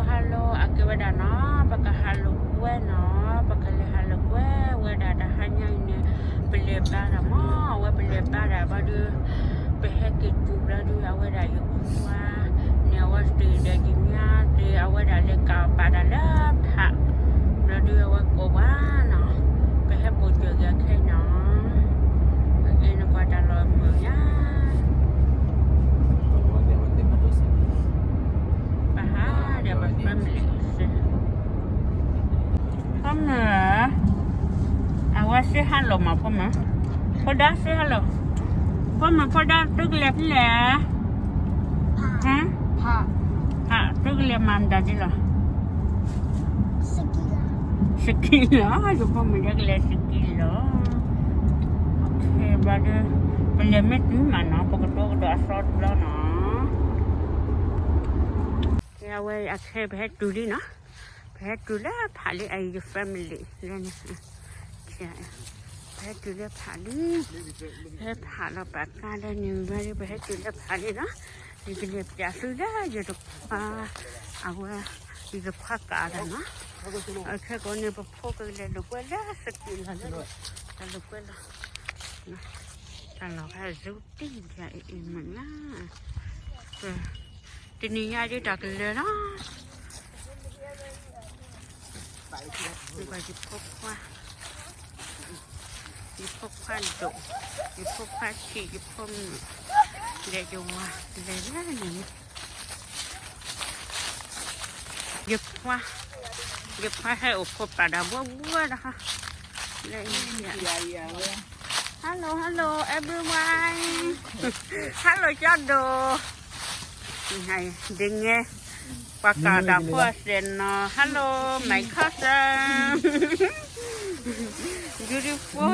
hello အကဲဝဲဒၣ်နီၤ, ပကဟးလိာ်ကွဲနီၤ, ပကလဲၤဟးလိာ်ကွဲဝဲဒၣ်တဟါညါအံၤန့ၣ်, ပလဲၤဘါတၢ်မး, အဝဲပလဲၤဘါတၢ်ဘၣ်ဒီး, ပဟဲက့ၤတုၤဘျီဒီး အဝဲဒၣ်ယကွၢ်န့ၣ် အဝဲသ့ၣ်ဒီးယညါသ့ၣ် အဝဲဒၣ်လဲၤကးပာ်တၢ်လၢဖး, ဘျီဒီးအဝဲကိးပှၤနီၤ, ပဟဲပိာ်စၢၤက့ၤအခဲနီၤ, ပအဲၣ်နကွၢ်တၢ်လီၤမုာ်ညါ ပဟးဒီးပ family စ့ၢ်, ဖိမုၣ်, အဝဲစ့ဟါလီၤမး ဖိမုၣ်, ဖိဒါစ့ဟါလီၤ, ဖိမုၣ် ဖိဒါ သုကလဲၤဖဲလဲၣ်, ဟါ, သုကလဲၤမၤမတၤဒ်လီၤ, စကံလီၤ, ယဖိမုၣ်ဒဲကလဲၤစကံလီၤ, ဘၣ်ဒီး, ပလဲၤမ့ၢ်တုၤမးနီၤ ပကတိၤကဒီးအသီတဘျီနီၤ အဝဲအခဲ ပဟဲတုၤလံနီၤ, ပဟဲတုၤလၢဖးလံ အအံၤယ family လၢန့ၣ်, ပဟဲတုၤလၢဖးလံ, ဖဲဖးလီၤပာ်ကါလၢန့ၣ်ဝဲ ပဟဲတုၤလၢဖးလံနီၤ, ယကလဲၤပျးသုလၢယတခွါ, အဝဲ, ယတခွါကးတၢ်နီၤ, အခဲကိးန့ၣ် ပဖိကလဲၤလိာ်ကွဲလၢစကံလီၤလၢ, တၢ်လိာ်ကွဲလီၤ, တၢ်လီၤဖးစူတံၢ် အအံၤမုာ်ညါ တနံၤညါဒ်တၢ်ကလၢၤလီၤ, ယဖိခွါ, ယဖိခွါဒိၣ်, ယဖိခွါဆံးယဖိမုၣ်, လဲၤယဝၤ, လဲၤလၢန့ၣ်, ယခွါ, ယခွါဟဲအိၣ်ခိးပာ်တၢ်ဘှီဘှီဒီး, လၢ hello hello everyone, hello ကၠီဒိၣ် ဒ်န့ၣ်, ပှၤကးတၢ်ဖိအစဲးနီၤ hello my cousin, beautiful,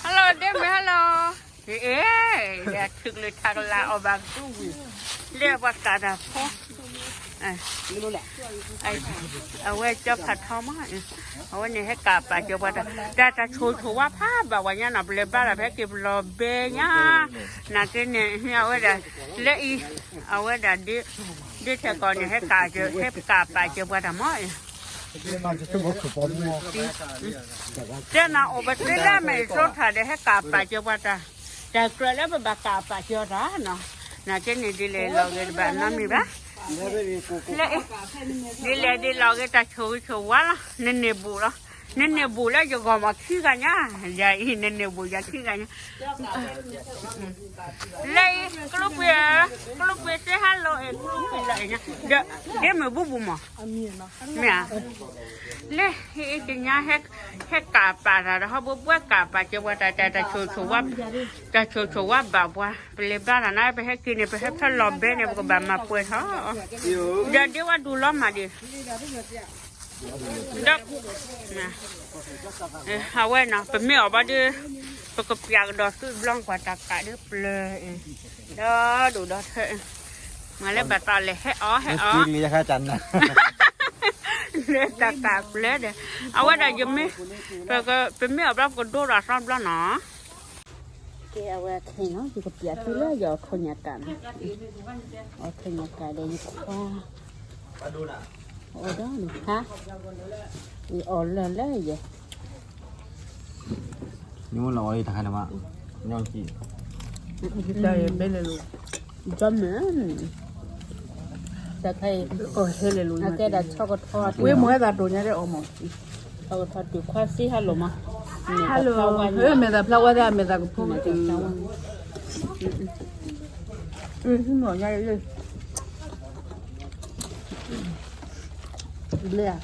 hello ဒ့မုၣ် hello, အ့, ထုးကလုၢ်ထးကလၤအီၣ်ဘၣ်ကသူဝံၤ, လၢပှၤကးတၢ်ဖိ အဝဲကၠီဖးထီမး, အဝဲန့ၣ် ဟဲကးပာ်စၢၤပှၤတၢ်, တၢ်တၢ်ဆိၣ်ဆိၣ်ဝါဖးဘၣ်ဝဲညါနီၤ, ပလဲၤဘါတၢ် ပဟဲက့ၤပလီၤဘဲညါ, နာ်က့န့ၣ် အဝဲဒၣ်, လၢအံၤ, အဝဲဒၣ်ဒ့, ဒ့ထဲကိးန့ၣ် ဟဲကးစၢၤ, ဟဲကးပာ်စၢၤပှၤတၢ်မး, တဲနၤအိၣ်ပသ့လၢမဲာ်စိထၣ်ဒီး ဟဲကးပာ်စၢၤပှၤတၢ်, တၢ်ကြၢးလၢပဘၣ်ကးပာ်စၢၤတၢ်နီၤ, နာ်က့န့ၣ် ဒ်လဲၣ်လီၤဂ့ၤတဘၣ်နီတမံၤဘၣ်, လၢအံၤ, ဒ်လဲၣ်ဒ်လီၤဂ့ၤ တၢ်ဆိၣ်ဂ့ၤဆိၣ်ဝါလီၤ, နန့ၢ်ဘူၣ်လီၤ, နန့ၢ်ဘူၣ်လၢယဂီၢ်မးခံဂၤညါ, ယၤအံၤ နန့ၢ်ဘူၣ်ယၤခံဂၤညါ, လၢအံၤ ကျိပှ့ၤ, ကျိပှ့ၤစ့ဟါလီၤအံၤ ကျိပှ့ၤလီၤအံၤညါ, ဒီး, ဒ့မုၣ်ဘူၣ်ဘူၣ်မး, မ့ၢ်ဧါ, လၢအံၤကညါ, ဟဲကးပာ်တၢ်ဒီး ဟီၣ်ဘှဲဘှဲကးပာ်စၢၤပှၤတၢ်, တၢ်ဆိၣ်ဆိၣ်ဝါ, တၢ်ဆိၣ်ဆိၣ်ဝါဘၣ်ပှၤ, ပလဲၤဘါတၢ်န့ၣ် ပဟဲက့ၤန့ၣ် ပဟဲဖဲလီၤဘဲန့ၣ် ပကဘၣ်မၤပှဲၤထီၣ်, ဒီးဒ့ဝဲဒူၣ်လီၤမးဒံး ဒီး, အဝဲနီၤ ပမ့ၢ်အီၣ်ဘၣ်ဒီး, ပကပျးကဒီးသုဘျီကွၢ်တၢ်ကးဒီးပျၢၤ, ဒီးဒိၣ်ဒီးထၢ, မၤလၢဘၣ်တၢ်လဲၤဟဲအီၣ်ဟဲအီၣ်, လၢတၢ်ကးပျၢၤဒီး, အဝဲဒၣ်ယမ့ၢ်, ပမ့ၢ်အီၣ်ဘၣ်ပကဒိဒီးသီဘျီနီၤ ကဲ အဝဲခဲနီၤ ယကပျးသုလၢယအီၣ်ခိၣ်ညၣ်ကးနီၤ, အီၣ်ခိၣ်ညၣ်ကးဒီးယခွါ, အီၣ်ဒီးနဟါ, ယအီၣ်လၢလၢယဲ, ညီလီၤအီၣ်တခါန့ၣ်မး, ညီကံ, တၢ်ယဲဘဲလဲၤလိၤ, ကၠီမုၢ်, တၢ်ခါအံၤ, အကဲဒၣ်ဆီကထီ, ဝ့ၢ်မွဲသးတိၢ်ညါဒဲးအီၣ်မး, ဆီကထီတုၤခွါစ့ဟါလီၤမး, hello, မဲာ်သၣ်ဖျါဝါသး မဲာ်သၣ်ကဖိကတုၤ, မ့ၢ်ညါလၢ, ဘျဲၣ်ဧါ,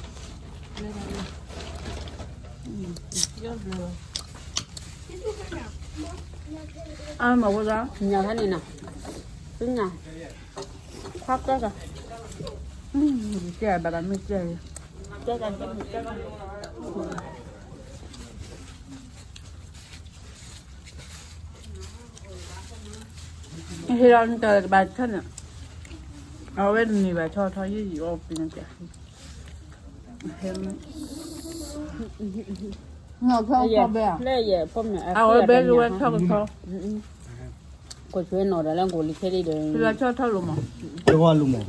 အမၤဝဲဒၣ်, ညၣ်ဖဲန့ၣ်နီၤ, သ့ၣ်ညါ, ခွါကဲက, ကဲဘၣ်တၢ်မ့ၢ်ကဲ, ကဲက, ဟ့ၣ်လီၤနတၢ်တဘၣ်ဆၢန့ၣ်, အဝဲန့ၢ်ဘၣ်ထီထီယံာ်ယံာ်အီၣ်ပ့ၤန့ၣ်, အဝဲဘဲကဝဲထီကထီ, ကိးဆွဲနီၤဒီးလၢကိးလံခဲဒ်ဒီး လီၤဆီထီၣ်လိာ်မး, တဝါလိာ်မး,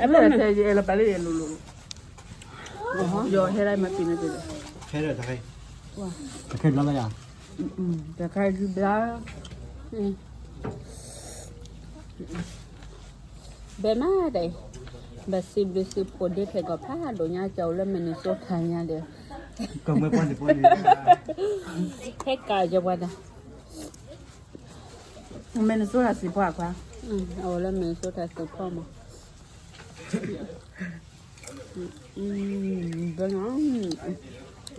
အဲၣ်လီၤပာ်လၢယလိာ်လိာ်, ယဟဲဒၣ်မၤပံၤန့ၣ်တ့ၢ်ဒီး, ဟဲဒၣ်တခါ, တခါဘျါလၢယၤ, တခါယဘျါ, ဘဲမးဒဲး, ဘၣ်စံးဘျုးစံးဖှိၣ်ဒ်ဖဲကီၢ်ဖးဒိၣ်ညါကၠီလၢ Minnesota ညါဒီး, ဟဲကးယပှၤဒၣ် Minnesota စံးဖီခွါ, အဝဲလၢ Minnesota စံးဖီမး, ဘဲနီ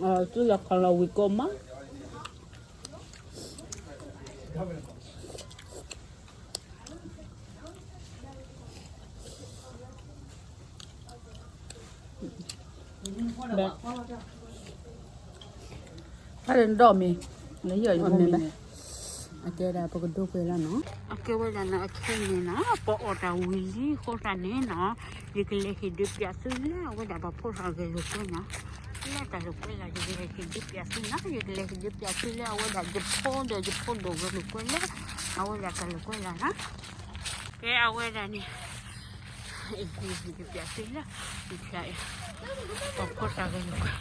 ၤ, သူလီၤခီလီၤဝံၤကိးမး ဖဲဒီးမ့ၢ်, နဟံၣ်အီၤယဖိမ့ၢ်န့ၣ်, အကဲဒၣ်ပကဒိကွဲးလီၤနီၤ, အကဲဝဲဒၣ်န့ၣ်အခဲအံၤန့ၣ်နီၤ ပအီၣ်တၢ်ဝံၤလံအဃိသတးန့ၣ်နီၤ, ယကလဲၤဟ့ၣ်ဒုးပၠးသုလၢအဝဲဒၣ်ပှၤဖိသၣ်ဂဲၤလိာ်ကွဲနီၤ, လၢတၢ်လိာ်ကွဲလၢ် ယကလဲၤဟ့ၣ်ဒုးပၠးသုနီၤ, ယကလဲၤဟ့ၣ်ဒုးပၠးသုလၢအဝဲဒၣ်ယဖိဒီးယဖိဒိၣ်ဂဲၤလိာ်ကွဲလၢ အဝဲဒၣ်တၢ်လိာ်ကွဲလၢ်နီၤ, ကဲအဝဲဒၣ်န့ၣ် ယပၠးသုလၢ ယဖျါအံၤ, ပှၤဖိသၣ်ဂဲၤလိာ်ကွဲ,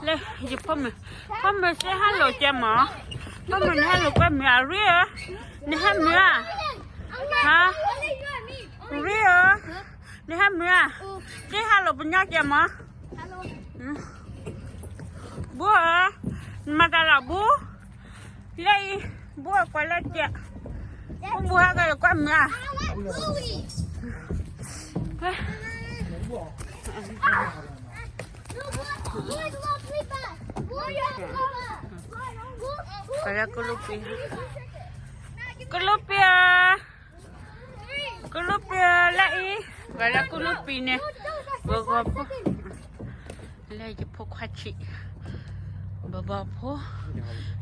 လၢယဖိမုၣ်, ဖိမုၣ်စ့ဟဲလိာ်ကဲမး, ဖိမုၣ်နဟဲလိာ်ကွဲမုၣ်အရ့ဧၢ, နဟဲမုၣ်ဧါ, ဟါ, ရ့ဧၢ, နဟဲမုၣ်ဧါ, စ့ဟဲလိာ်ပညီကဲမး, ဘိဧၢ, နမၤတၢ်လီၤဘိ လၢအံၤ, ဘိကွၢ်လၢကဲ, ဘိဟဲက့ၤလိာ်ကွဲမုၣ်ဧါ, ပှၤလၢကလူးပံၤ, ကလူးပံၤဧၢ, ကလူးပံၤဧၢလၢအံၤ, ပှၤလၢကလူးပံၤန့ၣ်, ဂီၤဂီၤဖိ, လၢယဖိခွါဆံး, ဘီဘီဖိ,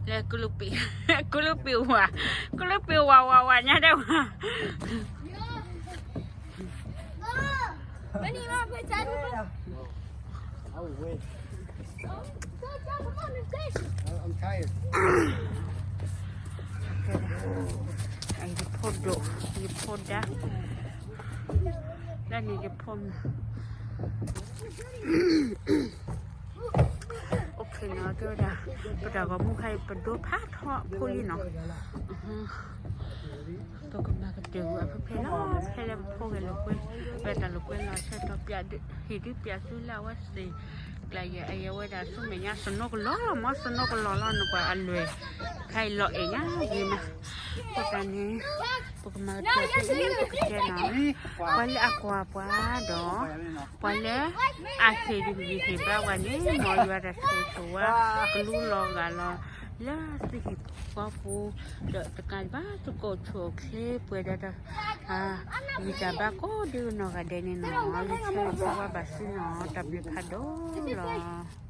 လၢကလူးပံၤ, ကလူးပံၤဝါ, ကလူးပံၤဝါဝါဝါညါဒဲးဝါ ယဖိဒိၣ်, ယဖိဒါ, လၢန့ၣ်ယဖိမုၣ်, အိၣ်ခ့နီၤ ကဲဝဲဒၣ်, ပတၢ်ဂီၤမူခါအံၤ ပဒိဖးထီဖိလံနီၤ, ပကမၤကတၢၢ်ဝဲဖဲဖဲလီၤ, ဖဲလၢပဖိဂဲၤလိာ်ကွဲ, ဝဲတၢ်လိာ်ကွဲလီၤဆၢကတီၢ်ပၠး, ဟ့ၣ်ဒုးပၠးသုလၢအဝဲသ့ၣ်, ကျါယဲအဝဲဒၣ်ဆူမဲာ်ညါ snow ကလီၤလီၤမး, snow ကလီၤလီၤ နကွၢ်အလွဲၢ်, ခါအံၤလီၤအဲၣ်ညါဂ့ၤမး, အဃိသတးန့ၣ်, ပကမၤကတၢၢ်ဖဲန့ၣ် ပကတဲနီၤ, ပှၤလၢအကွၢ်ပှၤဒီး, ပှၤလၢအဟ့ၣ်ဒုးဟ့ၣ်ဘါပှၤန့ၣ် မ်ယွၤတၢ်ဆိၣ်ဂ့ၤဆိၣ်ဝါ ကလူလီၤဂာ်လီၤ လၢသုဟံၣ်ပူၤဃီပူၤ, ဒီးတကးဒံးဘၣ် သုကအိၣ်ဆူၣ်အိၣ်ချ့ပှဲၤဒီးတၢ် ဂံၢ်တၢ်ဘါကိးဒုနီၢ်ဂၤဒဲးန့ၣ်နီၤ, ယဆၢဂ့ၤဆၢဝါဘၣ်သုနီၤ, တၢ်ဘျုးဖးဒိၣ်လီၤ.